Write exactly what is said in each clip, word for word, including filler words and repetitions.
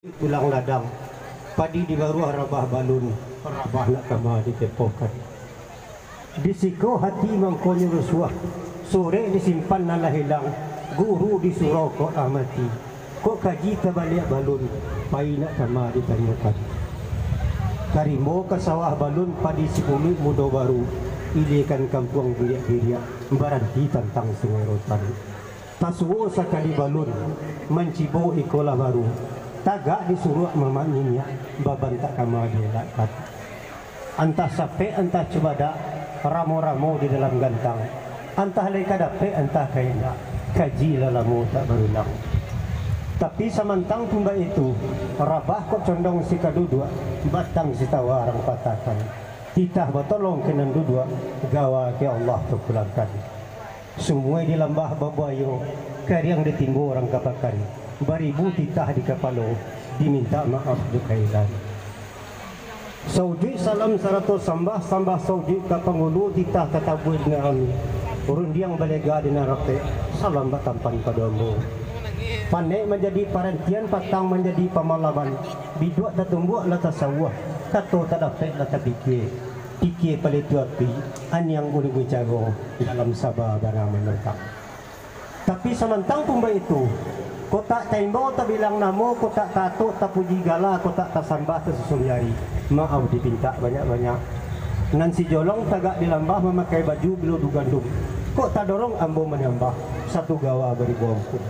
Tulang ladang, padi di baruah rabah balun, rabah nak kama ditepokan. Di siko hati mangkonyo rusuah, surek disimpan nan lah ilang, guru di surau kok lah mati. Kok kaji tabaliak balun, pai nak kama ditanyokan. Ka rimbo ka sawah balun padi sipuluik mudo baru, iliakan kampuang biriak-biriak, baranti tantang Sungai Rotan. Tasuo sakali balun, mancibo iko lah baru, tagak di suruak mamak niniak, babantak kama dielakkan. Antah sapek, antah cubadak, ramo-ramo di dalam gantang. Antah lai ka dapek, antah ka indak, kaji lah lamo tak barulang. Tapi samantang pun baitu, rabah kok condong si ka duduak, batang si tawa rang patahkan. Titah batolong ka nan duduak, gawa ka Allah tapulangkan. Sumua di lambah babuayo, kariang di timbo rang ka pakan, baribu titah di kapalo, dimintak maaf jo kailan. Saujuik salam sarato sambah, sambah saujuik ka pangulu, titah tatabua di nan rami, rundiang balega di nan rapek, salam batampan pado ambo. Panek manjadi parantian, patang manjadi pamalaban, biduak tatumbuak lah tasawuah, kato tadapek lah tapikia, pikia palitu api, aniang ulun bincaro, dalam saba bana manantang. Tapi samantang pun baitu, kok tak taimbau tabilang namo, kok tak taatok tapuji gala, kok tak tasambah tasusun jari, maaf dipintak banyak-banyak. Nan sijolong tagak di lambah mamakai baju biludu gandum, kok tadorong ambo manyambah, satu gawa baribu ampun.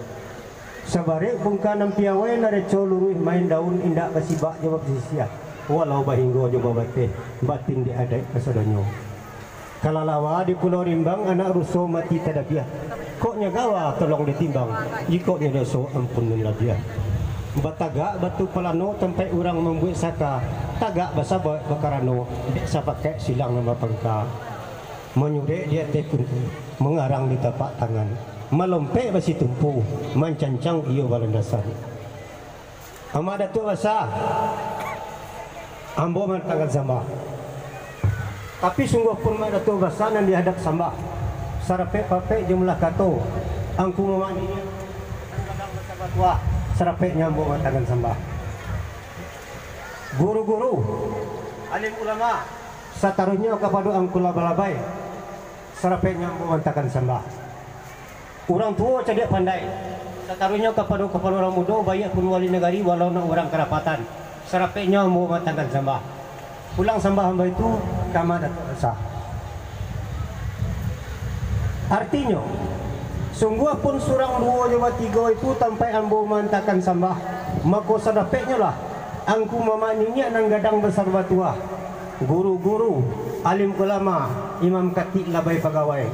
Sabarek bungka nan piawai, nareco luruih main daun, indak basibak jo basisiah, walau bahinggo jo babateh, batin di adaik kasadonyo. Kalalawa di Pulau Rimbang, anak ruso mati tadabiah. Kok nyo gawa tolong ditimbang, jikok nyo doso ampun nan labiah. Batagak batu palano tampaik urang mambuek saka, tagak basabaik bakarano, dek sapakaik silang nan bapangka. Manyurek di ateh punti, mangarang di tapak tangan, malompek basitumpu, mancancang iyo balandasan. Amak Datuak Basa, ambo mandatangkan sambah. Tapi sungguah pun Mak Datuak Basa nan dihadap sambah, sarapek-papek jumlah kato, angku mamak niniak, tuah, sarapeknyo ambo mandatangkan sambah. Guru-guru, alim ulama, sataruihnyo kapado angku labai-labai, sarapeknyo ambo mandatangkan sambah. Urang tuo cadiak pandai, sataruihnyo kapado kapalo urang mudo, baiak pun wali nagari, walau nak urang karapatan, sarapeknyo ambo mandatangkan sambah. Pulang sambah ambo itu ka Mak Datuak Basa. Artinyo, sungguah pun surang, duo, jo batigo itu tampaik ambo mandatangkan sambah, mako sadapeknyolah angku mamak niniak nan gadang basa batuah, guru-guru, alim ulama, imam katik labai pagawai,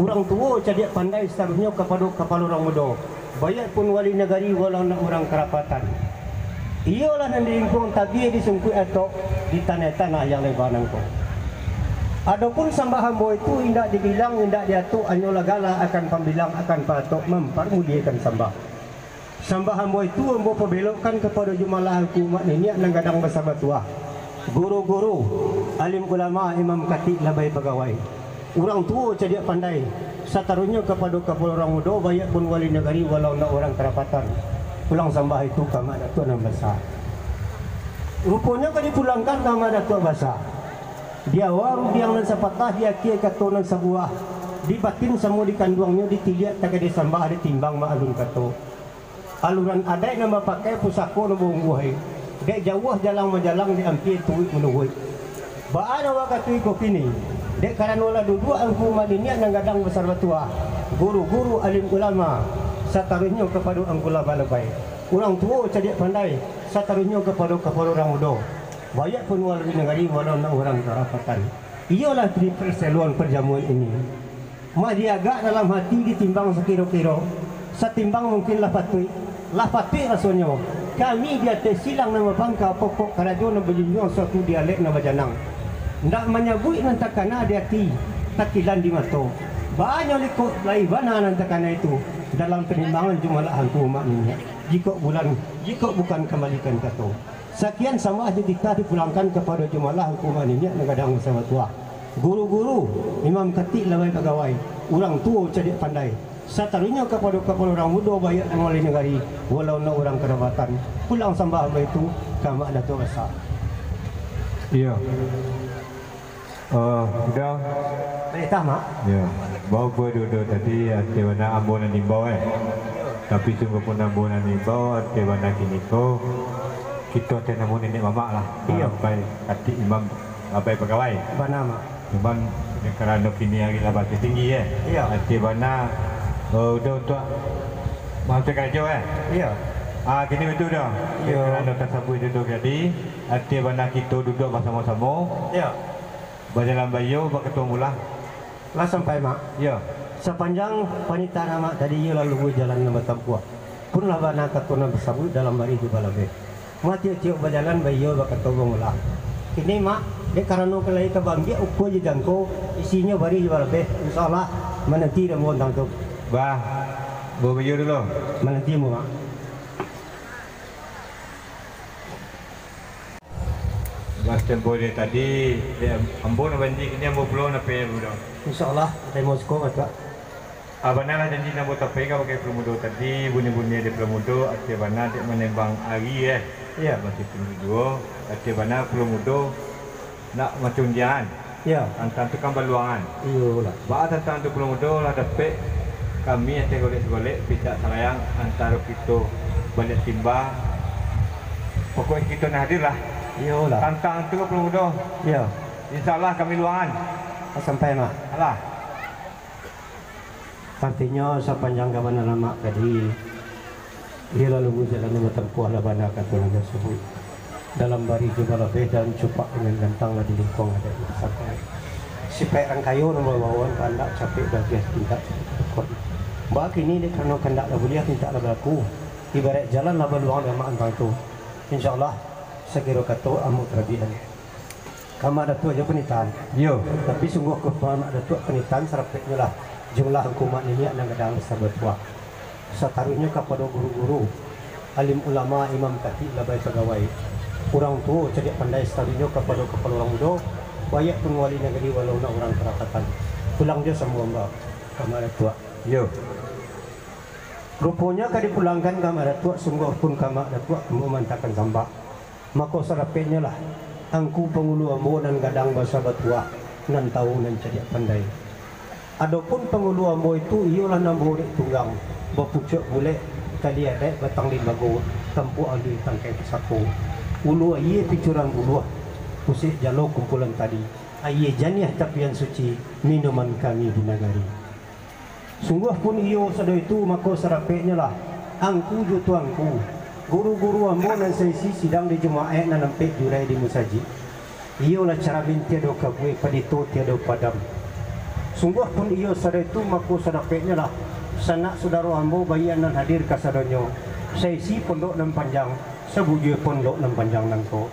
urang tuo cadiak pandai, sataruihnyo kapado kapalo urang mudo, baiak pun wali nagari, walau nak urang karapatan. Iyolah nan di lingkuang tabia, di sungkuik atok, di tanah-tanah yang leba nangko. Adopun sambah ambo itu indak dibilang, indak diatok, hanyolah gala akan pambilang, akan paatok mamparmuliakan sambah. Sambah ambo itu ambo pabelokkan kapado jumalah angku mamak niniak nan gadang basa batuah, guru-guru, alim ulama, imam katik labai pagawai, urang tuo cadiak pandai, sataruihnyo kapado kapalo urang mudo, baiak pun wali nagari, walau nak urang karapatan. Pulang sambah itu ka Mak Datuak nan Basa. Ruponyo ka dipulangkan ka Mak Datuak Basa. Di awa rundiang nan sapatah, di akia kato nan sabuah, di batin samo dikanduangnyo, ditiliak tagadi sambah, ditimbang maalun kato. Aluran adaik nan bapakai, pusako nan baungguah, dek jauah jalang majalang, dek ampia turuik manuruik. Baa nan wakatu iko kini, dek karano lah duduak angku mamak niniak nan gadang basa batuah, guru-guru, alim ulama, sataruihnyo kapado angku labai-labai, urang tuo cadiak pandai, sataruihnyo kapado kapalo urang mudo, baiak pun wali nagari, walau nak urang karapatan. Iyolah di parseloan parjamuan ini. Mah diagak dalam hati, ditimbang sakiro-kiro, satimbang mungkin lah patuik, lah patuik rasonyo. Kami di ateh silang nan bapangka, pokok karajo nan bajunjuang, suatu dialek nan bajanang. Ndak manyabuik nan takana di ati, takilan di mato. Banyak likok lai bana nan takana itu, dalam panimbangan jumalah angku mamak niniak. Jikok bulan, jikok bukan kambalikan kato. Sakian sambah jo titah dipulangkan kapado jumalah angku mamak niniak nan gadang basa batuah, guru-guru, imam katik labai pagawai, urang tuo cadiak pandai, Sataruihnyo kapado kapalo urang mudo, baiak pun wali nagari, walau nak urang karabatan. Pulang sambah ambo itu ka Mak Datuak Basa. Iyo. Eh, udah. Perintah, Mak. Iyo. Bau pun duduak tadi, arti bana ambo nan diimbau, eh. Tapi sungguah pun ambo nan diimbau, arti bana kiniko, kito teh namo niniak mamak lah. Iyo. Labai katik imam, labai pagawai. Bana, Mak. Cuman, dek karano kini ari lah batu tinggi, eh. Iyo. Arti bana, eh, udah untuak masuak karajo, eh. Iyo. Ah, kini batua dah. Iyo. Dek karano tasabuik duduak tadi, arti bana kito duduak basamo-samo. Iyo. Bajalan baiyo, bakato mulah. Lah sampai, Mak. Iyo. Sapanjang panitahan Amak tadi, iyo lah luruih jalan nan batampuah. Pun lah bana kato nan basabuik dalam barih jo balabeh. Matiok-tiok bajalan baiyo bakato bamulah. Kini, Mak, dek karano ka lai ka baambiak ukua jo jangko, isinyo barih jo balabeh, insya Allah mananti dek ambo tantang tu. Bah, ambo baiyo dulu. Mananti ambo, Mak. Bah, tempo dek tadi, dek ambo nan banci, kini ambo pulo nan pe budak. Insya Allah, tarimo siko, Mak Tuak. Ah, bana lah janji nan ambo tapek kabake Pulo Mudo tadi, bunyi-bunyi dek Pulo Mudo, arti bana dek manembang ari, eh. Iyo. Masih Pulo Mudo, arti bana Pulo Mudo nak macundian. Iyo. Tantang tu kan baluangan. Iyolah. Baa tantang tu Pulo Mudo lah dapek kami ateh golek-golek, picak salayang antaro kito baliak timba. Pokoknyo kito nan hadir lah. Iyolah. Tantang tu Pulo Mudo. Iyo. Insya Allah kami luangan. Sampai, Mak. Alah. Artinyo, sapanjang kabanan Amak tadi, iyo lah luruih jalan nan batampuah, lah bana kato nan basabuik. Dalam barih jo balabeh, dalam cupak dengan gantang, lah di lingkuang adaik nan sakai. Sipaik rang kayo nan babawoan, kandak capek bagiah pintak capek bakon. Baa kini dek karano kandak lah buliah, pintak lah balaku. Ibaraik jalan lah baluang dek Amak tantang tu. Insya Allah, sakiro kato ambo tarabiahan. Ka Mak Datuak jo panitahan. Iyo. Tapi sungguah ka Mak Datuak panitahan sarapeknyo lah, jumlah angku mak niniak nan gadang basa batuah. Sataruihnyo kapado guru-guru, alim ulama, imam katik labai pagawai, urang tuo cadiak pandai, sataruihnyo kapado kapalo urang mudo, baiak pun wali nagari walau nak urang karapatan. Pulang jo samo ambo ka Mak Datuak. Iyo. Ruponyo ka dipulangkan ka Mak Datuak, sungguah pun ka Mak Datuak ambo maantakan sambah. Mako, sarapeknyo lah, angku pangulu ambo nan gadang basa batuah, nan tau nan cadiak pandai. Adopun pangulu ambo itu, iyolah nan baurek tunggang, bapucuak bulek, tali adaik batang limbago, tampuak aluih tangkai pusako. Ulu ayie picuran buluah, pusek jalo kumpulan tali, ayie janiah tapian suci, minuman kami di nagari. Sungguah pun iyo sado itu, mako sarapeknyo lah, angku jo tuangku, guru-guru ambo nan saisi sidang di Jumaik, nan ampek jurai di musajik. Iyolah caramin tiado kabue, padito tiado padam. Sungguah pun iyo sado itu, mako sarapeknyo lah, sanak sudaro ambo baiak nan hadir kasadonyo, saisi pondok nan panjang, sabujua pondok nan panjang nangko.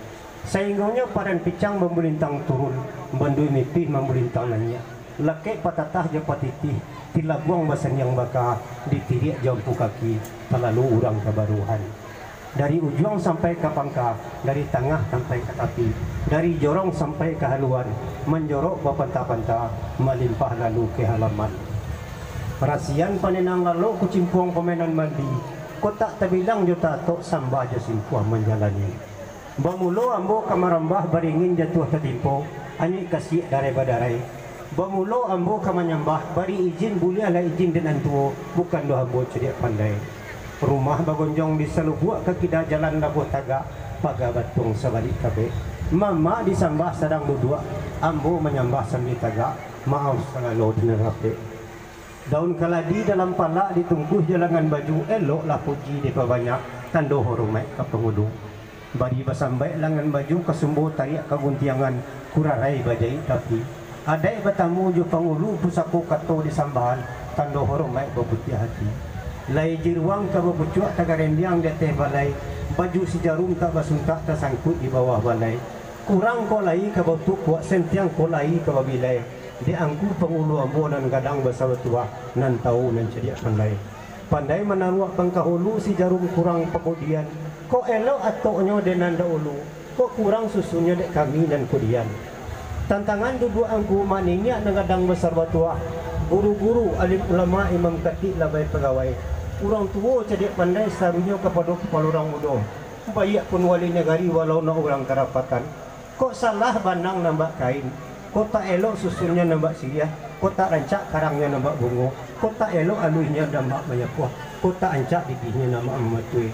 Sainggonyo paran picang bamulintang turun, banduik mipih mamulintang naiak, lakek patatah jo patitih, tilabuang basaniang baka, ditiriak jo ampu kaki, talalu urang kabaruahan. Dari ujuang sampai ka pangka, dari tangah sampai ka tapi, dari jorong sampai ka haluan, manjorok bapanta-panta, malimpah lalu ka halaman. Rasian panenang lalok, kucimpuang pamainan mandi, kotak tabilang jo tatok, sambah jo simpuah manjalani. Bamulo ambo ka marambah, baringin jatuah tatimpo, anyuik kasiak darai badarai. Bamulo ambo ka manyambah, bari ijin buliahlah ijin dek nan tuo, bukan doh ambo cadiak pandai. Rumah bagonjong di salubuak, ka kida jalan labuah tagak, paga batuang sabalik kabek. Mamak disambah sadang duduak, ambo manyambah sambia tagak, maaf sagalo di nan rapek. Daun kaladi dalam palak, ditungkuih jo langan baju, eloklah puji dipabanyak, tando horumaik ka pangulu. Bari basambaik langan baju, kasumbo tariak kaguntiangan, kurarai bajaik tapi. Adaik batamu jo pangulu, pusako kato disambahan, tando horumaik babutiah ati. Lai jiruang ka bapucuak, tagarendiang di ateh balai, baju si jarum tak basuntak, tasangkuik di bawah balai. Kurang ko lai ka batukuak, sentiang ko lai ka babilai. Dek angku pangulu ambo nan gadang basa batuah, nan tau nan cadiak pandai. Pandai manaruak bangkah ulu, si jarum kurang pakudian. Kok elok atoknyo dek nan dahulu, kok kurang susunnyo dek kami nan kudian. Tantangan duduak angku mak niniak nan gadang basa batuah, Guru-guru, alim ulama, imam katik, labai pagawai, urang tuo cadiak pandai, saruhnyo kapado kapalo urang mudo, baiak pun wali nagari, walau nak urang karapatan. Kok salah banang nambak kain, kok tak elok susunnyo nambak siriah, kok tak rancak karangnyo nambak bungo, kok tak elok aluihnyo nambak manyapuah, kok tak rancak didihnyo nambak mamatui.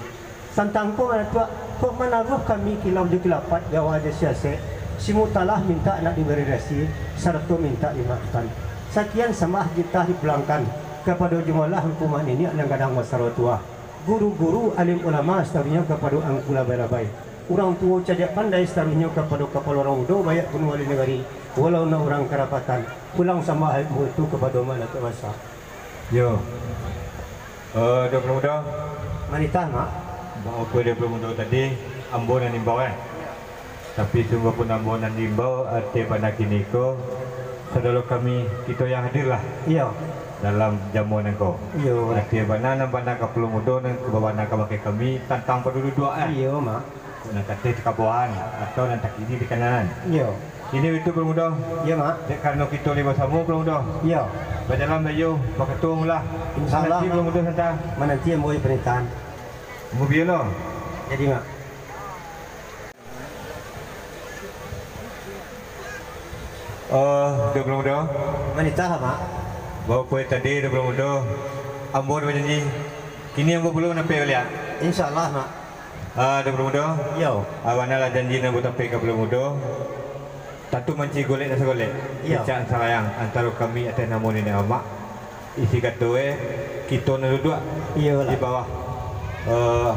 Tantang ko, Mak Datuak, kok manaruah kami kilau jo kilapat, gawa jo siasek, simutalah mintak nak dibari rasi, sarato mintak dimaafkan. Sakian sambah titah dipulangkan kapado jumalah angku mak niniak nan gadang basa batuah, guru-guru, alim ulama, sataruihnyo kapado angku labai-labai, urang tuo cadiak pandai, sataruihnyo kapado kapalo urang mudo, baiak pun wali nagari, walau nak urang karapatan. Pulang sambah tu kapado Mak Datuak Basa. Yo. Eh, Datuak Mudo. Manitah, Mak. Baa kok Datuak Mudo tadi, ambo nan imbau, eh. Tapi sungguahpun ambo nan imbau, arti bana kini ko, sadolo kami, kito yang hadir lah. Iyo. Dalam jamuan nan ko. Iyo. Arti bana nan bana kapalo mudo nan babana kabake kami tantang paduduak, eh. Iyo, Mak. Nan kateh di kabawahan, atau nan takini di kanan. Iyo. Kini itu, Pulo Mudo. Iyo, Mak. Dek karano kito lai basamo, Pulo Mudo. Iyo. Bajalan baiyo, bakato lah. Insya Allah, Mak. Mananti, Pulo Mudo, santa. Mananti ambo jo panitahan. Ambo biyo lo. Jadi, Mak. Oh, Pulo Mudo. Manitah, Mak. Baa kok tadi, Pulo Mudo, ambo bajanji. Kini ambo pulo manampek baliak. Insya Allah, Mak. Ah, Datuak Mudo. Yo. Ah, bana lah janji nan ambo tampek ka Datuak Mudo. Tantu manci golek nan sagolek. Yo. Picak nan salayang antaro kami ateh namo niniak mamak. Isi kato, eh, kito nan duduak. Iyolah. Di bawah, eh,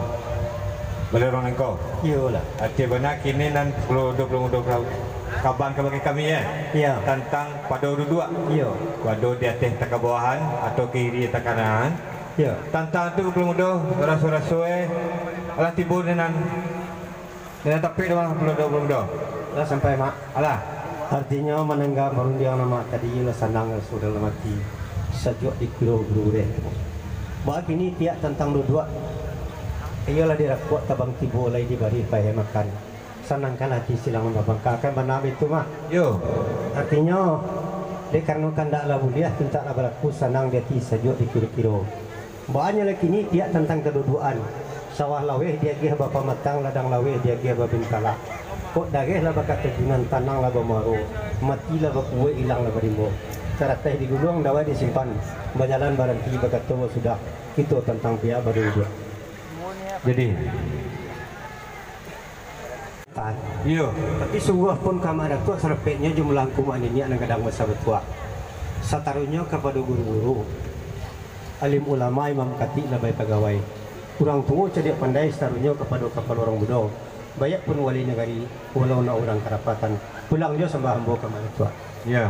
balerong nan ko. Iyolah. Arti bana kini nan Datuak Mudo ka-, kaban kabake kami, eh. Yo. Tantang pado duduak. Yo. Pado di ateh takabawahan atau kiri takanan. Yo. Tantang tu, Pulo Mudo, raso-raso, eh, alah tibo nan, nan tampek tu, Pulo Mudo, Pulo Mudo. Lah sampai, Mak. Alah. Artinyo, mandanga parundiangan Mak tadi, lah sanang raso dalam ati, sajuak di kiro gurureh. Baa kini pihak tantang duduak, iyolah dirakuak tabang tibo lai dibari pahe makan. Sanangkan ati silang nan bapangka, kan bana baitu, Mak? Yo. Artinyo, dek karano kandak lah buliah, pintak lah balaku, sanang di ati, sajuak di kiro-kiro. Baanyo lah kini pihak tantang kaduduakan. Sawah laweh diagiah bapamatang, ladang laweh diagiah babintalak. Kok dareh lah bakatajunan, tanang lah bamuaro, mati lah bakuwaik, ilang lah barimbo. Karateh diguluang, dawai disimpan, bajalan baranti, bakato basudah, kito tantang pihak baduduak. Jadi, Tan. Iyo. Tapi sungguahpun ka Mak Datuak sarapeknyo jo mangku mak niniak nan gadang basa batuah. Sataruihnyo kapado guru-guru, alim ulama, imam katik, labai pagawai, urang tuo cadiak pandai, sataruihnyo kapado kapalo urang mudo, baiak pun wali nagari, walau nak urang karapatan. Pulang jo sambah ambo ka Mak Datuak. Iyo.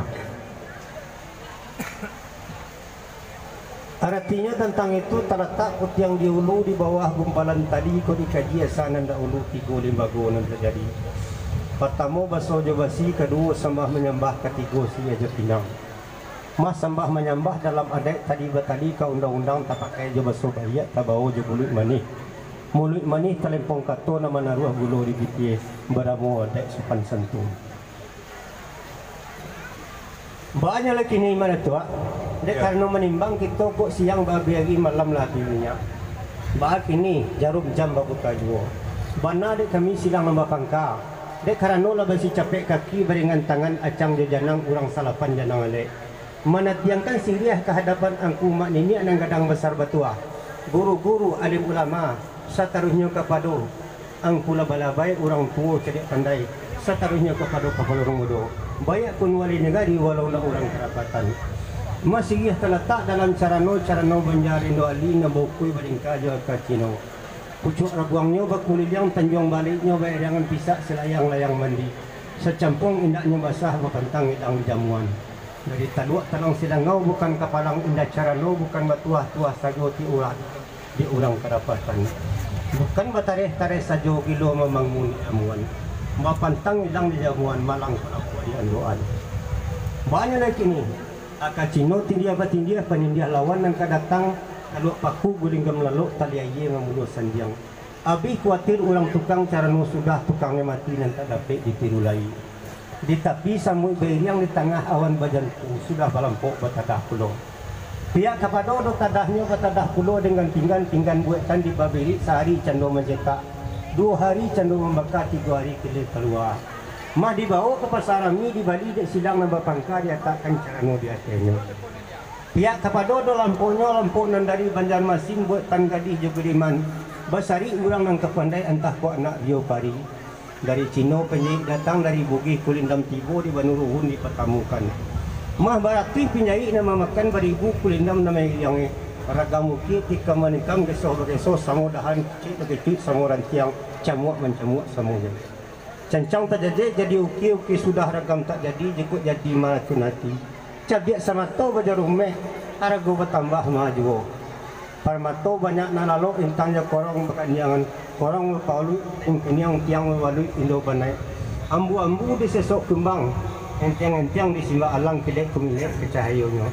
Aratinyo tantang itu, talatak putiang di ulu, di bawah gumpalan tali, kok dikaji asa nan dahulu, tigo limbago nan tajadi. Partamo, baso jo basi, kaduo, sambah manyambah, katigo, siriah jo pinang. Mah sambah manyambah dalam adaik tali batali, ka undang-undang tapakai jo baso baiak, tabao jo muluik manih. Muluik manih talempong kato, nan manaruah gulo di pitih, baramo adaik sopan santun. Baanyo lah kini, Mak Datuak, dek karano manimbang kito kok siang baabih ari, malam lah abih minyak. Baa kini, jarum jam baputa juo. Bana dek kami silang nan bapangka, dek karano lah basi capek kaki, baringan tangan acang jo janang, urang salapan janang alek. Manatiangkan siriah ka hadapan angku mak niniak nan gadang basa batuah, guru-guru, alim ulama, sataruihnyo kapado angku labai-labai, urang tuo cadiak pandai, sataruihnyo kapado kapalo urang mudo, baiak pun wali nagari, walau nak urang karapatan. Mah siriah talatak dalam carano, carano banja Rindo Ali, nan baukua balingka jo aka Cino. Pucuak rabuangnyo bakuliliang, tanjuang baleknyo baerangan, pisak salayang-layang mandi. Sacampuang indaknyo basah, bapantang ilang di jamuan. Dari taluak talang silangau, bukan kapalang indak carano, bukan batuah-tuah sajo ti urang, di urang kadapatan. Bukan batareh-tareh sajo, gilo mamangun di jamuan. Bapantang ilang di jamuan, malang kalakuan di andokan. Banyak lai kini. Aka Cino tindiah batindiah, panindiah lawan nan ka datang, taluak paku guling gamlalok, tali aia mambunuah sandiang. Abih kuatir urang tukang, carano sudah tukangnyo mati, nan tak dapek ditiru lai. Di tapi samuik bairiang, di tangah awan bajantu, sudah balampok batadah pulo. Piak kapado do tadahnyo batadah pulo, dengan pinggan-pinggan buektan di babirik, sahari cando mancetak, duo hari cando mambaka, tigo hari kilek kalua. Mah dibawo ka pasa rami, dibali dek silang nan bapangka, diatakkan carano di atehnyo. Piak kapado do lampoknyo, lampok nan dari Banjarmasin, buektan gadih jo guliman, basarik urang nan ka pandai, antah kok anak Rio Pari. Dari Cino panjaik datang, dari Bugih kulindam tibo, di Banuruhun dipatamukan. Mah baratuih panjaik nan mamakan, baribu kulindam nan mairiangi. Ragam ukir tikam manikam, gesoh bagesoh samo dahan, kecuik bakecuik samo rantiang, camuak mancamuak samonyo. Cancang tajajek jadi ukir, ukir sudah ragam tak jadi, jikok jadi maracun ati. Cabiak samato bajarumeh, arago batambah maha juo. Parmato banyak nan lalok, intang jo korong baganiangan, korong bapaluik, kuniang tiang babaluik indo banaik. Ambu-ambu disesok kumbang, entiang-entiang disimbak alang, kilek kumilek ka cahayonyo.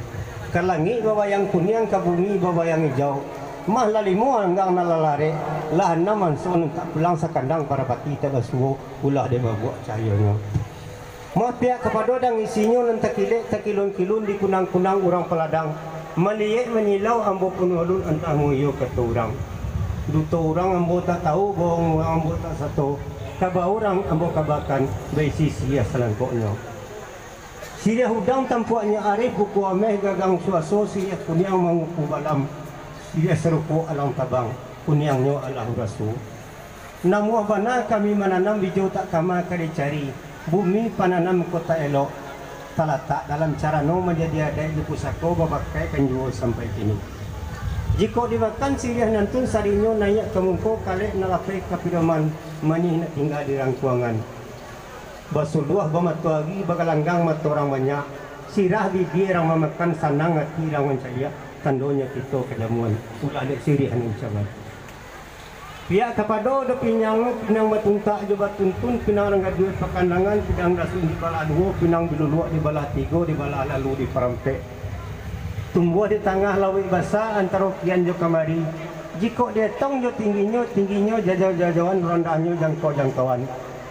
Ka langik babayang kuniang, ka bumi babayang ijau. Mah lah limo anggang nan lah larek, lah anam anso nan tak pulang, sakandang parapati tak basuo, ulah dek babuak cahayonyo. Mah piak kapado dang isinyo nan takilek takilun-kilun, dikunang-kunang urang paladang, maliek manyilau ambo pun alun, antah mo iyo kato urang. Duto urang ambo tak tahu, bohong urang ambo tak sato, kaba urang ambo kabakan, baisi siriah salangkoknyo. Siriah udang tampuaknyo arif, buku ameh gagang suaso, siriah kuniang manguku balam, siriah sarupo alang tabang, kuniangnyo alah uraso. Namuah bana kami mananam, bijo tak kama ka dicari, bumi pananam kota elok, talatak dalam carano, manjadi adaik jo pusako, babakaikan juo sampai kini. Jikok dimakan siriah nantun, sarinyo naiak ka muko, kalek nan lapeh ka pidoman, manih nak tingga di rangkuangan. Basuluah bamatoari, bagalanggang mato urang banyak, sirah bibia urang mamakan, sanang ati urang mancaliak, tandonyo kito ka jamuan, ulah dek siriah nan caman. Piak kapado do pinang, pinang batuntak jo batuntun, pinang nan gaduah pakandangan, pinang dasuik dibalah duo, pinang biluluak dibalah tigo, dibalah lalu diparampek. Tumbuah di tangah lauik basa, antaro kian jo kamari. Jikok dietong jo tingginyo, tingginyo jajau-jajauan, randahnyo jangkau-jangkauan.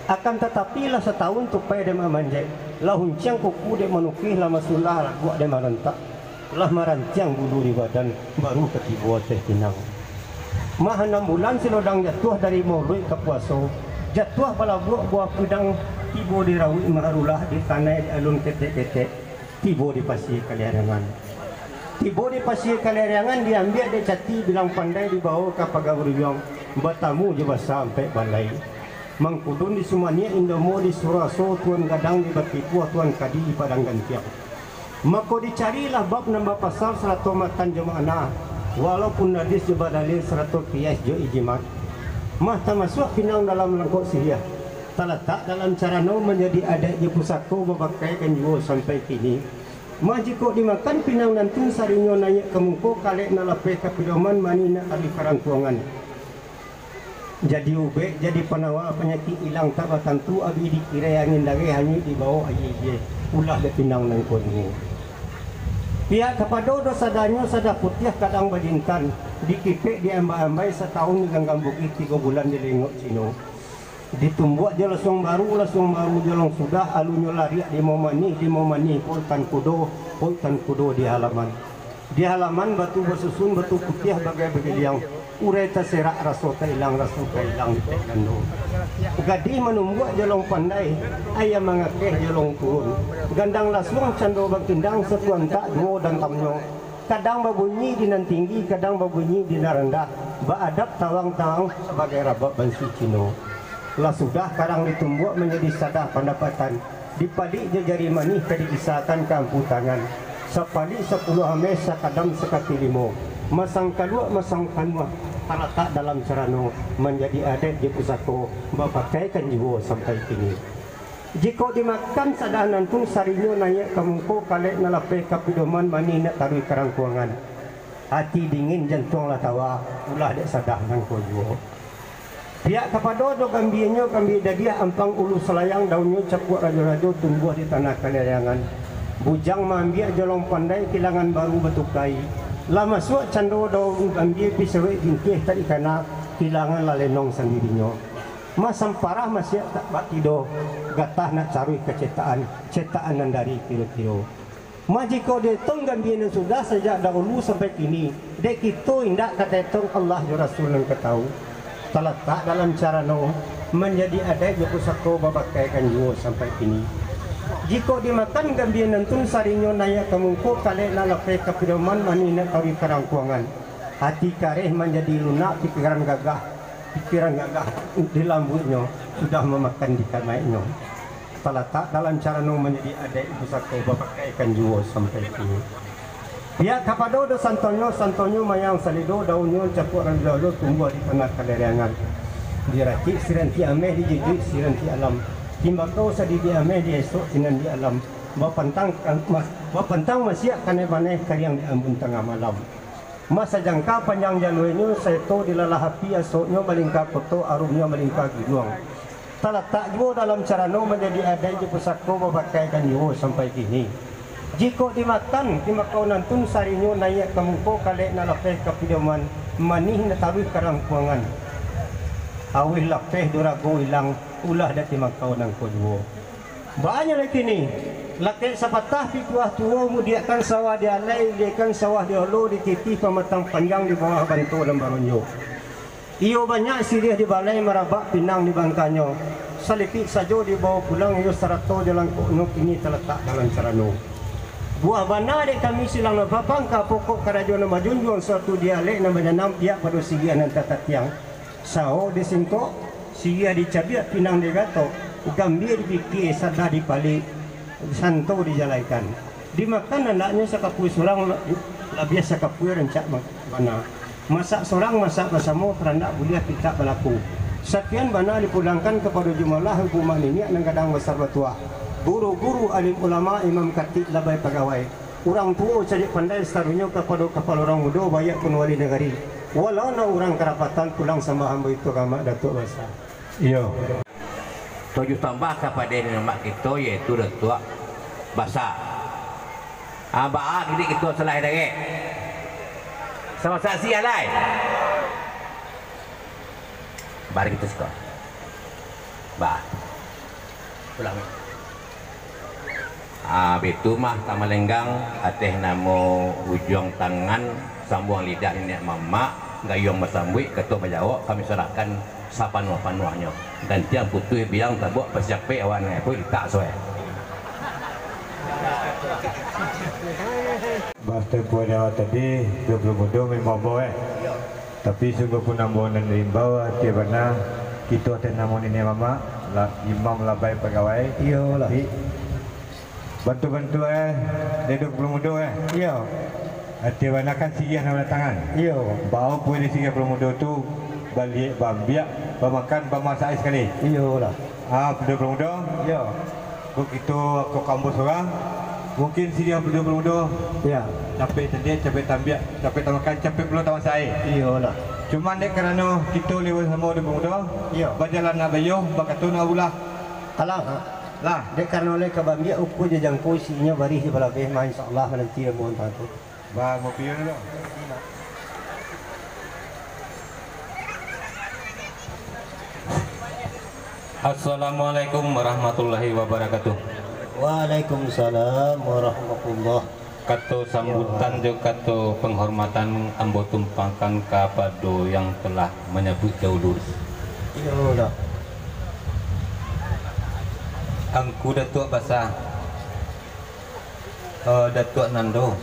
Akan tatapi, lah satahun tupai dek mamanjek, lah unciang kuku dek manukih, lah masulah laguak dek marantak, lah marantiang bulu di badan, baru ka tibo ateh pinang. Mah anam bulan silodang jatuah, dari mauluik ka puaso, jatuah balabuak buah pidang, tibo di rauik maharulah, di tanai di alun ketek-ketek. Tibo di Pasie Kaliariangan. Tibo di Pasie Kaliariangan, diambiak dek cati bilang pandai, dibawo ka paga burujuang, batamu jo basa ampek balai. Mangkudun di Sumaniak, Indomo di Suraso, Tuan Gadang di Batipuah, Tuan Kadi di Padang Gantiang. Mako dicarilah bab nan bapasal, sarato matan jo makna, walaupun hadis jo badalil, sarato kias jo ijma. Mah tamasuak pinang dalam langkok siriah. Talatak dalam carano, manjadi adaik jo pusako, babakaikan juo sampai kini. Mah jikok dimakan pinang nantun, sarinyo naiak ka muko, kalek nan lapeh ka pidoman, manih nak taruih ka rangkuangan. Jadi ubek, jadi panawa, panyakik ilang tak batantu, abih dikirai angin dareh, hanyuik dibawo aia-aia, ulah dek pinang nan ko juo. Piak kapado do sadahnyo, sadah putiah kadang bajintan, dikipek diambai-ambai, satahun di ganggam bukih, tigo bulan di lengok Cino. Ditumbuak jo lasuang baru, lasuang baru jo lasuang sudah, alunyo lariak di mamanih, di mamanih poikan kudo, poikan kudo di halaman. Di halaman batu basusun, batu putiah bagai bagiliang, urai taserak raso tailang, raso tailang dek gando. Gadih manumbuak jo lasuang pandai, ayam mangakeh jo lasuang turun. Gandang lasuang cando bakindang, satuantak duo dantamnyo. Kadang babunyi di nan tinggi, kadang babunyi di nan randah, baadap tawang-tawang sabagai rabab bansi Cino. Lah sudah karang ditumbuak manjadi sadah pandapatan, dipalik jo jari manih ka diisakan ka ampu tangan, sapalik sapuluah ameh, sakadam sakaki limo, masang kaluak masang kanuah, talatak dalam carano, manjadi adaik jo pusako, bapakaikan juo sampai kini. Jikok dimakan sadah nantun, sarinyo naiak ka muko, kalek nan lapeh ka pidoman, manih nak taruih ka rangkuangan. Ati dingin, jantuang lah tawa, ulah dek sadah nan ko juo. Piak kapado do gambianyo, gambia dadiah ampang ulu salayang, daunnyo capuak rajo-rajo, tumbuah di tanah Kaliariangan. Bujang maambiak jo lasuang pandai, kilangan baru batukai. Lah masuak cando daun gambia, pisawek bingkih tak dikana, kilangan lah lenong sandirinyo. Mah samparah masiak tak bak tido, gatah nak caruih ka cetakan, cetakan nan dari kiro-kiro. Mah jikok dietong gambia nan sudah sajak dahulu sampai kini, dek kito indak ka taetong, Allah jo Rasul nan ka tahu. Talatak dalam carano, manjadi adaik jo pusako babakaikan juo sampai kini. Jikok dimakan gambia nan tun sarinyo naiak ka muko, kalek nak lapeh ka pidoman, manih nak taruih ka rangkuangan. Ati kareh manjadi lunak, pikiran gagah, pikiran gagah di lambuiknyo, sudah mamakan di kamaiknyo. Talatak dalam carano manjadi adaik pusako babakaikan juo sampai kini. Pihak kapado do santonyo, santonyo mayang salido, daunnyo capuak rajo-rajo tumbuah di tanah kalereangan. Diracik siranti ameh, dijujuik siranti alam. Timbakau sadidi ameh, di esok sinan di alam. Bapantang, mas-, bapantang masiak kanai-manai, kariang di ambun tangah malam. Mah sajangka panjang jaluenyo, saeto dilalah api, asoknyo malingka koto, arumnyo malingka gunuang. Talatak juo dalam carano manjadi adaik jo pusako babakaikan juo sampai kini. Jikok dimakan, timbakau nan tun sarinyo naiak ka muko, kalek nak lapeh ka pidoman, manih nak taruih ka rangkuangan. Auih lapeh, durago ilang, ulah dek timbakau nan ko juo. Banyak lai kini, lakek sapatah pituah tuo, mudiakkan sawah di alai, iliekan sawah di olo, dititih pamatang panjang di bawah banto nan baronjo. Iyo banyak siriah di balai, marabak pinang di bangkanyo. Salipik sajo dibawo pulang, iyo sarato jo langkoknyo kini talatak dalam carano. Buah bana dek kami silang nan bapangka, pokok karajo nan bajunjuang, suatu dialek nan bajanam, pihak pado siriah nan tatatiang. Sawo disingkok, siriah dicabiak, pinang digatok, gambia dipikia, sadah dipalik, santo dijalaikan. Dimakan andaknyo sakapua surang, la-, labiah sakapua rancak ma-, bana. Masak surang, masak basamo, karandak buliah pitak balaku. Sakian bana dipulangkan kapado jumalah angku mak niniak nan gadang basa batuah, guru-guru, alim ulama, imam katik, labai pagawai, urang tuo cadiak pandai, saluruahnyo kapado kapalo urang mudo, baiak pun wali nagari, walau nan urang karapatan, pulang sambah ambo itu ka Amak Datuak Basa. Iyo. Tujuah sambah kapado niniak mamak kito, yaitu Datuak Basa. Ah, baa kini kito salah dagek. Samo saksi alai. Mari kito siko. Bah. Pulang. Ah, bitu mah, Tamalenggang, ateh namo ujuang tangan, sambuang lidah niniak mamak, gayuang basambuik, kato bajawok, kami sarahkan sapanuah-panuahnyo. Gantiang putuih biang tabuak, pasiapek awak nan pun litak suai. Batempuah nyawa tadi, duo puluah mudo maimbau-imbau, eh. Tapi sungguah pun ambo nan diimbau, atie bana, kito ateh namo niniak mamak, la-, imam labai pagawai. Iyolah. Tapi, bantu-bantu, eh, dek duo puluah mudo, eh. Iyo. Atie bana kan siriah nan badatangan. Iyo. Bao pulo di siriah puluah mudo tu, baliak, baambiak, bamakan, bamasak sakali. Iyolah. Ah, duo puluah mudo. Iyo. Kok kito, kok ambo surang, mungkin siriah duo puluah mudo. Iyo. Capek tadiak, capek taambiak, capek tamakan, capek pulo tamasak aia. Iyolah. Cuman dek karano kito lewat samo duo puluah mudo, iyo, bajalan nak baiyo, bakato nak babulah. Alah, ha. Lah. Dek karano lai ka baambiak, ukua jo jangko isinyo barih jo balabeh mah, insyaallah mananti ambo antah tu. Ba, ngopi dulu. Assalamualaikum warahmatullahi wabarakatuh. Waalaikumsalam warahmatullah. Kato sambutan jo kato panghormatan ambo tumpangkan kapado yang telah manyabuik dahulu. Iyo lah. Angku Datuak Basa, eh, Datuak Nando,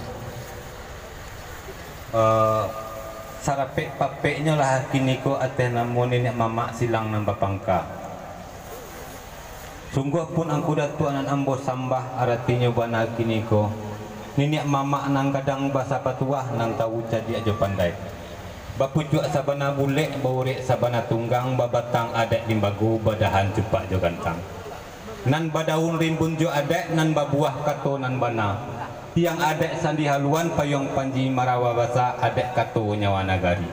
eh, sarapek-papeknyo lah kiniko ateh namo niniak mamak silang nan bapangka. Sungguah pun Angku Datuak nan ambo sambah, aratinyo bana kiniko, niniak mamak nan gadang basa patuah, nan tawu cadiak jo pandai. Bapucuak sabana bulek, baurek sabana tunggang, babatang adaik limbago, badahan cupak jo gantang. Nan badaun rimbun jo adaik, nan babuah kato nan bana. Tiang adaik sandi haluan, payuang panji marawa basa, adaik kato nyawa nagari.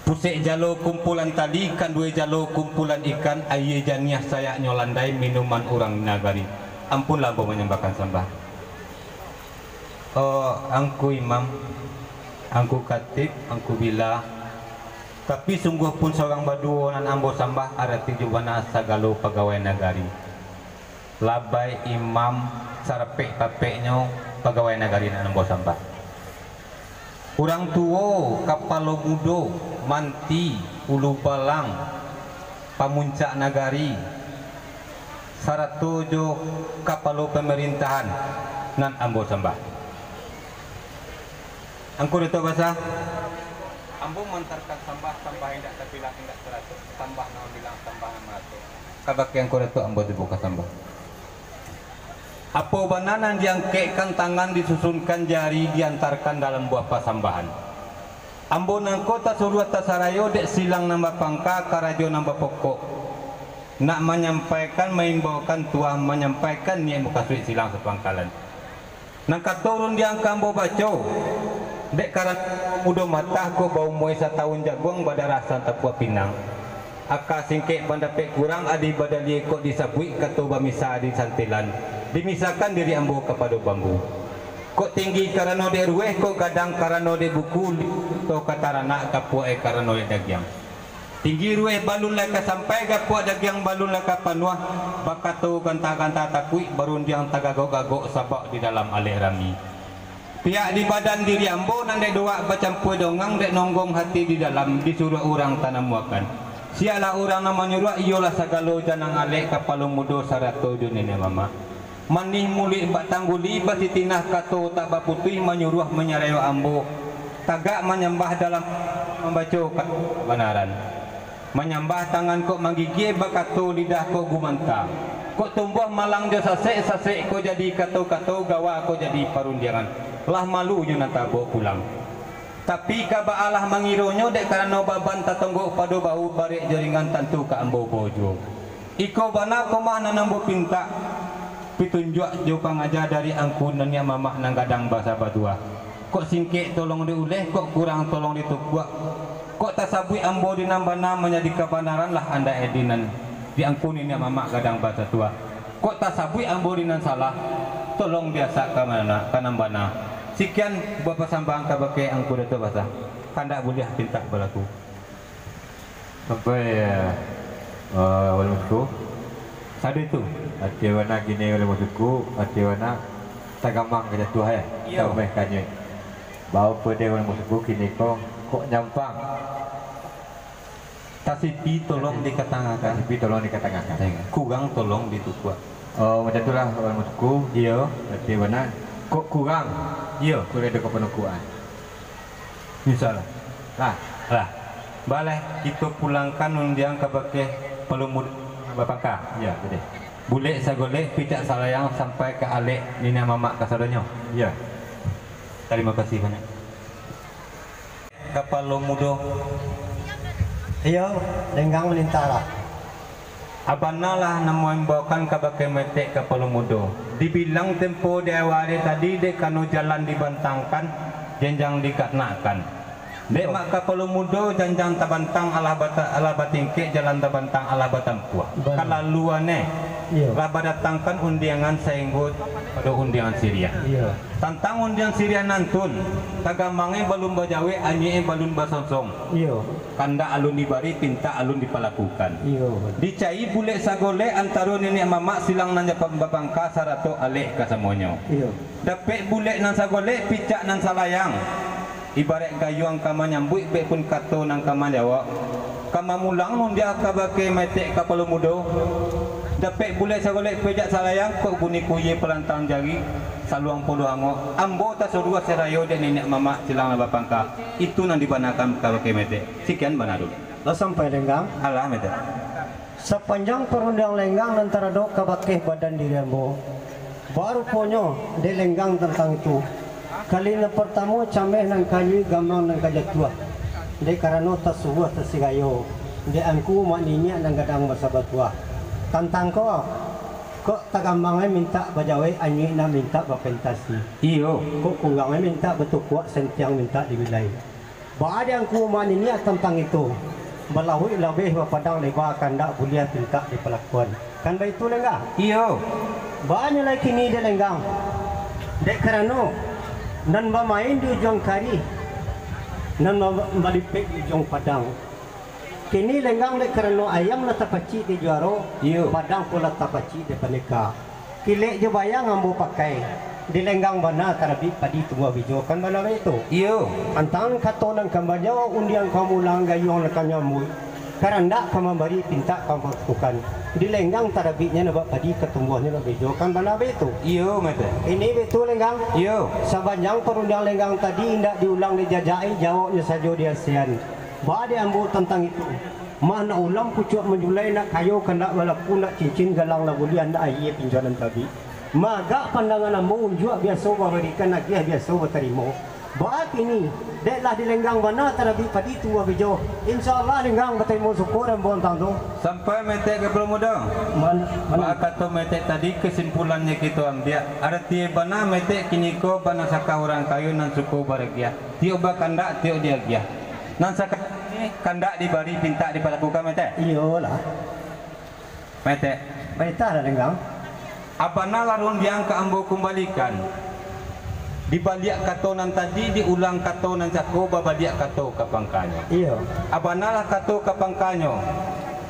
Pusek jalo kumpulan tali, kanduai jalo kumpulan ikan, aia janiah sayaknyo landai, minuman urang nagari. Ampunlah ambo manyambahkan sambah. Oh, Angku Imam, Angku Katib, Angku Bila, Tapi sungguah pun surang baduo nan ambo sambah, arati jo bana sagalo pagawai nagari. Labai imam, sarapek-papeknyo pagawai nagari nan ambo sambah. Urang tuo, kapalo mudo, manti, ulu balang, pamuncak nagari, sarato jo kapalo pamarintahan nan ambo sambah. Angku Datuak Basa, ambo mantarkan sambah, sambah indak tabilang, indak tarato, sambah nan mambilang, sambah nan marato. Kabake Angku Datuak ambo tibo ka sambah. Apo bana nan diangkekkan tangan, disusunkan jari, diantarkan dalam buah pasambahan. Ambo nangko tasuruah tasarayo dek silang nan bapangka, karajo nan bapokok, nak manyampaikan, maimbaukan tuah, manyampaikan niaik mukasuik silang sapangkalan. Nan kato rundiang ka ambo baco, dek karano mudo matah kok baumua satawun jaguang, badarah santapuak pinang. Aka singkek pandapek kurang, adi badalie kok disabuik, kato bamisa adi santilan, dimisakan diri ambo kapado bambu. Kok tinggi karano dek rueh, kok gadang karano dek buku, to ka taranak, gapuak e karano dek dagiang. Tinggi rueh balun lai ka sampai, gapuak dagiang balun lai ka panuah, bakato ganta-ganta takuik, barundiang tagagok-gagok, sabab di dalam alek rami. Pihak di badan diri ambo nan dek doak bacampua dongang, dek nonggong hati di dalam, disuruah urang tanamuakan. Siaklah urang nan manyuruah, iyolah sagalo janang alek, kapalo mudo sarato jo niniak mamak. Manih muluik bak tangguli, basitinah kato tak baputuih, manyuruah manyarayo ambo tagak manyambah dalam mambaco kabanaran. Manyambah tangan kok manggigia, bakato lidah kok gumanta. Kok tumbuah malang jo sasek, sasek kok jadi kato-kato, gawa kok jadi parundiangan. Lah malu nyo nan tabok pulang. Tapi ka baa lah mangironyo, dek karano baban tatonggok pado bahu, barek jo ringan tantu ka ambo bao juo. Iko bana ko mah nan ambo pintak, pitunjuak jo pangaja dari angku niniak mamak nan gadang basa batuah. Kok singkek tolong diuleh, kok kurang tolong ditukuak. Kok tasabuik ambo di nan bana manjadi kabanaran, lah andak e di nan di angku niniak mamak gadang basa tuah. Kok tasabuik ambo di nan salah, tolong diasak ka mana, ka nan bana. Sikian buah pasambahan kabake angku Datuak Basa. Kandak buliah pintak balaku. Sampai, eh, eh, Wali Musuku. Sado itu. Ati bana kini Wali Musuku, ati bana tagamang ka jatuah, eh. Iyo. Tameh kanyuik. Baa pado Wali Musuku kini ko, kok nyampang. Tasipi tolong dikatangahkan. Tasipi tolong dikatangahkan. Kurang tolong ditukuak. Oh, macam tu lah, Wali Musuku. Iyo. Ati bana. Kok kurang? Iyo. Kurang dek panukuak. Insya Allah. Lah. Lah. Baleh, kito pulangkan undiang kabake palumudo bapangka. Ya, jadi. Bulek sagolek, picak salayang, sampai ka alek niniak mamak kasadonyo. Ya. Tarimo kasih banyak. Kapalo mudo. Iyo, Lenggang maninta lah. Abana lah nan maimbaukan kabake metek kapalo mudo. Dibilang tempo di awal ari tadi, dek kano jalan dibantangkan, janjang dikanakkan. Dek mak kapalo mudo, janjang tabantang alah bata-, alah batingkek, jalan tabantang alah batampuah. Bana. Kalaluan e. Iyo. Lah badatangkan undiangan sainggo pado undiangan siriah. Iyo. Tantang undiangan siriah nantun, tagamang e balun bajawek, anyuik e balun basonsong. Iyo. Kandak alun dibari, pintak alun dipalakukan. Iyo. Dicari bulek sagolek antaro niniak mamak, silang nan japa-, bapangka sarato alek kasamonyo. Iyo. Dapek bulek nan sagolek, picak nan salayang. Ibaraik gayuang ka manyambuik, bek pun kato nan ka manjawab. Ka mamulang undiang kabake metek kapalo mudo. Dapek bulek sagolek, picak salayang, kok bunyi kuye palantang jari, saluang puluah angok. Ambo tasuruah sarayo dek niniak mamak silang nan bapangka. Itu nan dibanakan kabake metek. Sikian bana dulu. Lah sampai Lenggang? Alah, metek. Sapanjang parundiangan Lenggang nan taradok kabake badan diri ambo, baruponyo dek Lenggang tantang itu. Kali nan partamo cameh nan kanyuik, gamang nan ka jatuah, dek karano tasuruah tasirayo dek angku mak niniak nan gadang basa batuah. Tantang ko, kok tagamang e mintak bajawek, anyuik nak mintak bapentasi. Iyo. Kok kurang e mintak batukuak, santiang mintak dibilai. Baa dek angku mak niniak tantang itu, balahuik labeh bapadang leba, kandak buliah pintak dipalakuan. Kan baitu, Lenggang? Iyo. Baa nyo lai kini dek Lenggang? Dek karano, nan bamain di ujuang kari, nan ba-, balipek di ujuang padang. Kini lenggang dek karano ayam lah tapacik di juaro, iyo, padang pun lah tapacik di pandeka. Kilek jo bayang ambo pakai, di lenggang bana tarabik padi tumbuah bijo, kan bana baitu? Iyo. Tantang kato nan kambanyo, undiang ka mulang, gayuang nan ka nyambuik, karandak ka mambari, pintak ka mambakukan, di lenggang tarabiknyo nabak padi, katumbuahnyo nabak bijo, kan bana baitu? Iyo, Mete. Ini baitu lenggang? Iyo. Sabanjang parundiang lenggang tadi indak diulang dijajak-i, jawabnyo sajo di asian. Ba di ambo tantang itu, mah nak ulam pucuak manjulai, nak kayo kandak balaku, nak cincin galang lah buliah, nak ayie pinjalan tabik. Magak pandangan ambo unjuak biaso babarikan, agiah biaso batarimo. Ba kini, dek lah di lenggang bana tarabik padi tumbuah bijo. Insya Allah lenggang batarimo syukur ambo tantang tu. Sampai Metek Kapalo Mudo. Man-, man- Bakato Metek tadi, kesimpulannyo kito ambiak. Arati bana Metek kiniko bana saka urang kayo nan suko baragiah. Tiok bakandak, tiok diagiah. Nan sakali ini kandak dibari, pintak dipalakukan, Metek. Iyolah. Metek. Baitahlah, Lenggang. Abana lah rundiang ka ambo kumbalikan. Di baliak kato nan tadi, diulang kato nan cako, babaliak kato ka pangkanyo. Iyo. Abanalah kato ka pangkanyo.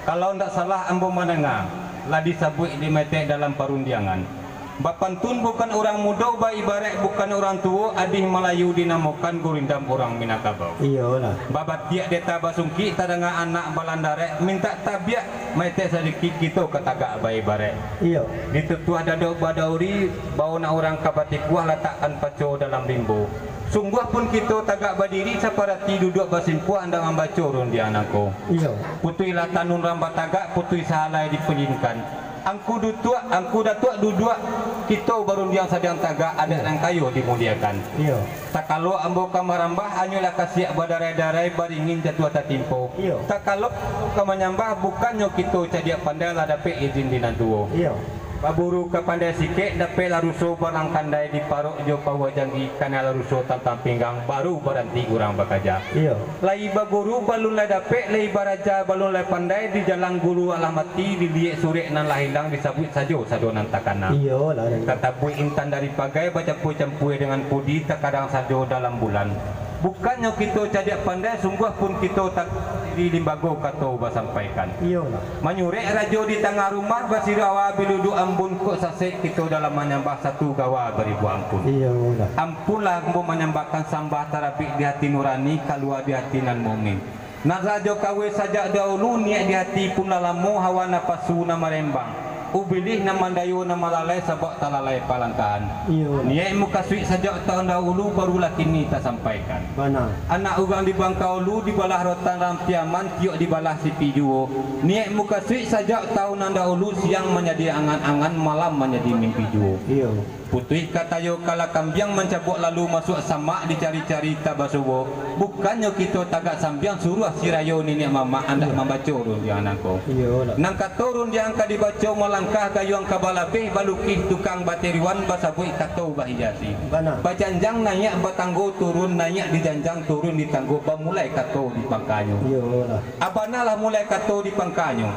Kalau ndak salah ambo mandanga, lah disabuik di Metek dalam parundiangan. Bapantun bukan urang mudo, baibaraik bukan urang tuo, adih Malayu dinamokan gurindam urang Minangkabau. Iyolah. Babatiak deta basungkik, tadanga anak balandarek, mintak tabiak, Metek sadikik kito ka tagak baibaraik. Iyo. Ditutuah dado badauri, baonak urang ka batikuah, latakkan paco dalam rimbo. Sungguah pun kito tagak badiri, saparati duduak basimpuah, andak mambaco rundiang nangko. Iyo. Putuihlah tanun ramba tagak, putuih sahalai dipelinkan. Angku Dutuak, Angku Datuak duduak, kito barundiang sadang tagak, adat nan kayo dimuliakan. Iyo. Takalo ambo ka marambah, anyuiklah kasiak badarai-darai, baringin jatuah tatimpo. Iyo. Takalo ka manyambah, bukannyo kito cadiak pandai, lah dapek izin di nan tuo. Iyo. Baburu ka pandai sikek, dapeklah ruso barang kandai, diparok jo pauah janggi, kanailah ruso tantang pinggang, baru baranti urang bakaja. Iyo. Lai baguru balun lai dapek, lai baraja balun lai pandai, di jalan guru alah mati, diliek surek nan lah ilang, disabuik sajo sado nan takana. Iyolah, Lenggang. Tatabuik intan dari pagai, bacampua-campua dengan pudi, takadang sajo dalam bulan. Bukannyo kito cadiak pandai, sungguah pun kito tak diri limbago kato basampaikan. Iyolah. Manyurek rajo di tangah rumah, basirawa biluduak ambun, kok sasek kito dalam manyambah, satu gawa baribu ampun. Iyolah. Ampunlah ambo manyambahkan sambah, tarabik di hati nurani, kalua di hati nan mukmin. Nan rajo kaweh sajak dahulu, niaik di hati pun lah lamo, hawa napasu nan marembang, ubilih nan mandayo nan malalai, sabab talalai palangkahan. Iyo. Niaik mukasuik sajak taun dahulu, barulah kini tasampaikan. Bana. Anak urang di Bangkaulu, dibalah rotan rang Piaman, tiok dibalah sipi juo. Niaik mukasuik sajak taun nan dahulu, siang manjadi angan-angan, malam manjadi mimpi juo. Iyo. Putuih katayo kala kambiang, mancabuak lalu masuak samak, dicari-cari tabasuo. Bukannyo kito tagak sambiang, suruah sirayo niniak mamak, andak mambaco rundiang nangko. Iyolah. Nan kato rundiang ka dibaco, malangkah gayuang ka balabeh, balukih tukang batiriuan, basabuik kato bahiasi. Bana. Bajanjang naiak batanggo turun, naiak di janjang turun di tanggo, bamulai kato di pangkanyo. Iyolah. Abanalah mulai kato di pangkanyo.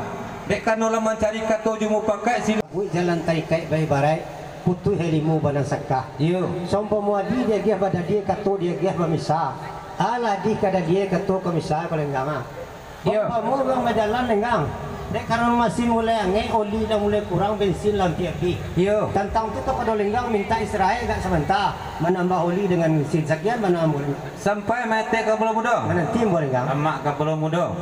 Dek karano lah mancari kato jo mupakaik, sila- Buik jalan tarikaik baibaraik, putuih ilimu banan sakah. Iyo. Sompamo adi diagiah badadie, kato diagiah bamisa. Alah adih ka dadie, kato ka misa, Lenggang, ah. Iyo. Sompamo urang bajalan, Lenggang. Dek karano masin mulai angek, oli lah mulai kurang, bensin lah ampia abih. Iyo. Tantang tu kapado Lenggang mintak istirahat agak samanta, manambah oli dengan bensin. Sakian bana ambo, Lenggang. Sampai Metek Kapalo Mudo. Mananti ambo, Lenggang. Amak Kapalo Mudo.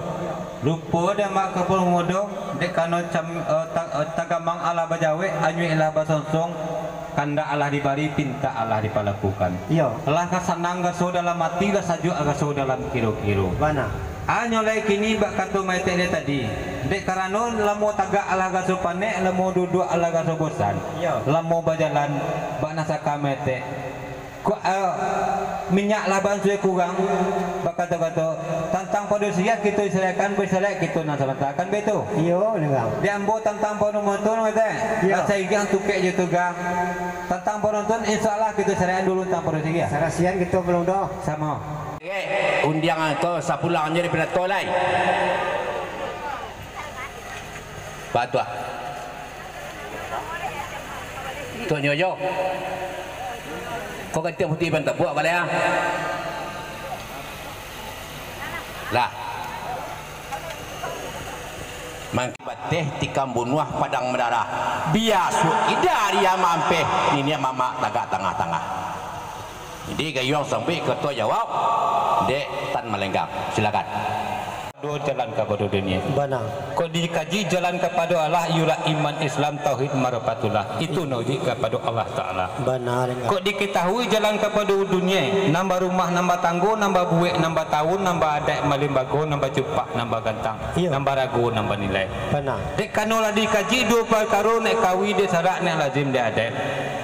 Lupo dek Amak Kapalo Mudo, dek karano cam-, eh, ta-, eh, tagamang alah bajawek, anyuik alah basonsong, kandak alah dibari, pintak alah dipalakukan. Iyo. Lah ka sanang raso dalam ati, lah sajuak raso dalam kiro-kiro. Bana. Anyo lai kini bak kato Metek dek tadi, dek karano lamo tagak alah raso panek, lamo duduak alah raso bosan, iyo, lamo bajalan bak nan saka Metek. Ko-, eh, minyak lah bansue kurang, bakato-kato, tantang pado siriah kito isarahkan, baisarah kito nan samanta, kan baitu? Iyo, Lenggang. Di ambo tantang pado motor, Metek. Iyo. Lah sairiang tukek jo tuga. Tantang pado motor, insya Allah kito isarahkan dulu tantang pado siriah. Sarasian kito balun doh. Samo. Undiangan ko sapulang jadi pinato lai. Patuah. Tonyo jo. Kau ganti putih ban tapuak kali ah. Lah. Mangki bateh tikam bunuah padang mandarah. Biaso ida ari amak ampeh, niniak mamak tagak tangah-tangah. Jadi gayuang sampai kato jawab, dek Tan Malenggang. Silakan. Duo jalan kapado dunia. Bana. Kok dikaji jalan kapado Allah, iyolah iman, Islam, tauhid, ma'rifatullah. Itu noleh kapado Allah Ta'ala. Bana, Lenggang. Kok diketahui jalan kapado dunia, nan barumah, nan batanggo, nan babuek, nan bataun, nan baadaik, malimbago, nan bacupak, nan bagantang, Iyo. nan barago, nan banilai. Bana. Dek kano lah dikaji duo parkaro, nak kawi dek sarak, nak lazim dek adaik.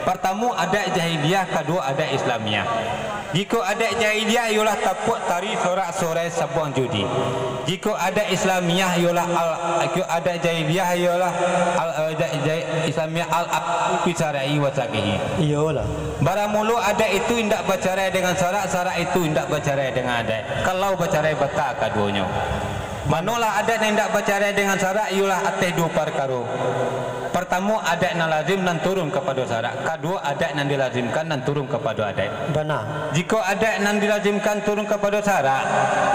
Partamo adaik jahiliah, kaduo adaik Islamiah. Jikok adaik jahiliah iyolah tapuak tari, sorak-sorai, sabuang judi. Jikok adaik Islamiah iyolah al-, jikok adaik jahiliah iyolah al-, adaik jahil-, Islamiah al-aqdu fi syar'i wa saqihi. Iyolah. Baramulo adaik itu indak bacarai dengan sarak, sarak itu indak bacarai dengan adaik. Kalau bacarai bata kaduonyo. Manolah adaik nan indak bacarai dengan sarak iyolah ateh duo parkaro. Partamo, adaik nan lazim nan turun kapado sarak. Kaduo, adaik nan dilazimkan nan turun kapado adaik. Bana. Jikok adaik nan dilazimkan turun kapado sarak,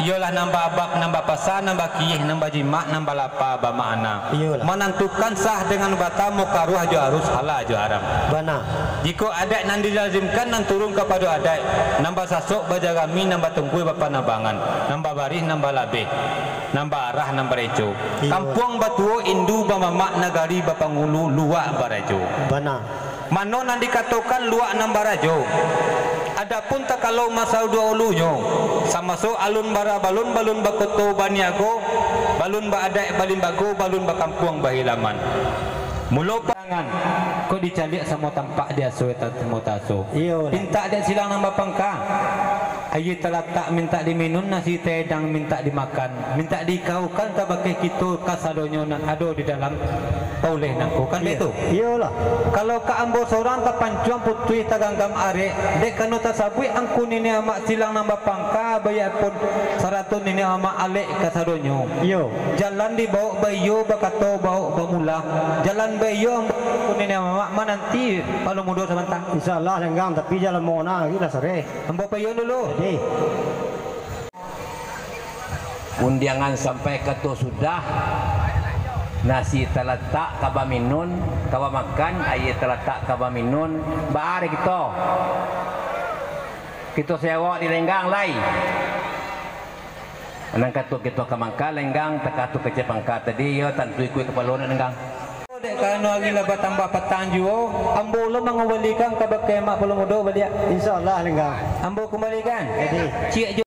iyolah nan baabab, nan bapasa, nan bakiyeh, nan bajimak, nan balapa, bamakna. Iyolah. Manantukan sah dengan bata, makaruah jo harus, halal jo haram. Bana. Jikok adaik nan dilazimkan nan turun kapado adaik, nan basasok, bajarami, nan batungkui, bapanabangan, nan babarih, nan balabeh, nan baarah, nan barejo. Iyo. Kampuang batuo, indu bamamak, nagari bapangulu, luak barajo. Bana. Mano nan dikatokan luak nan barajo. Adapun takalo maso daulunyo, samaso alun bara balun, balun bakoto baniago, balun baadaik balimbago, balun bakampuang bahilaman. Mulo pa-, kok dicaliak samo tampak, diaso ta-, samo taaso. Iyo, lah. Pintak dek silang nan bapangka. Aia talatak mintak diminun, nasi taedang mintak dimakan, mintak diikaukan kabake kito kasadonyo nan ado di dalam pauleh nangko, kan Iyo. baitu? Iyolah. Kalau ka ambo sorang tapancuang putuih taganggam arek, dek kano tasabuik angku niniak mamak silang nan bapangka, baiak pun sarato niniak mamak alek kasadonyo. Iyo. Jalan dibawok baiyo, bakato bawok bamulah. Jalan baiyo ambo angku niniak mamak mananti Palo Mudo sabanta. Insya Allah, Lenggang, tapi jalan mangona lagi lah sareh. Ambo paiyo dulu. Jadi. Undiangan sampai kato sudah, nasi talatak ka baminun, ka bamakan, aia talatak ka baminun, baa dek kito. Kito sewa di Lenggang lai. Nan kato kito ka mangka Lenggang, takah tu kecek pangka tadi, iyo tantu ikuik kapalo nak Lenggang. Dek karano ari lah batambah patang juo, ambo lo mangambalikan kabake Mak Palo Mudo baliak. Insya Allah, Lenggang. Ambo kambalikan. Jadi. Ciek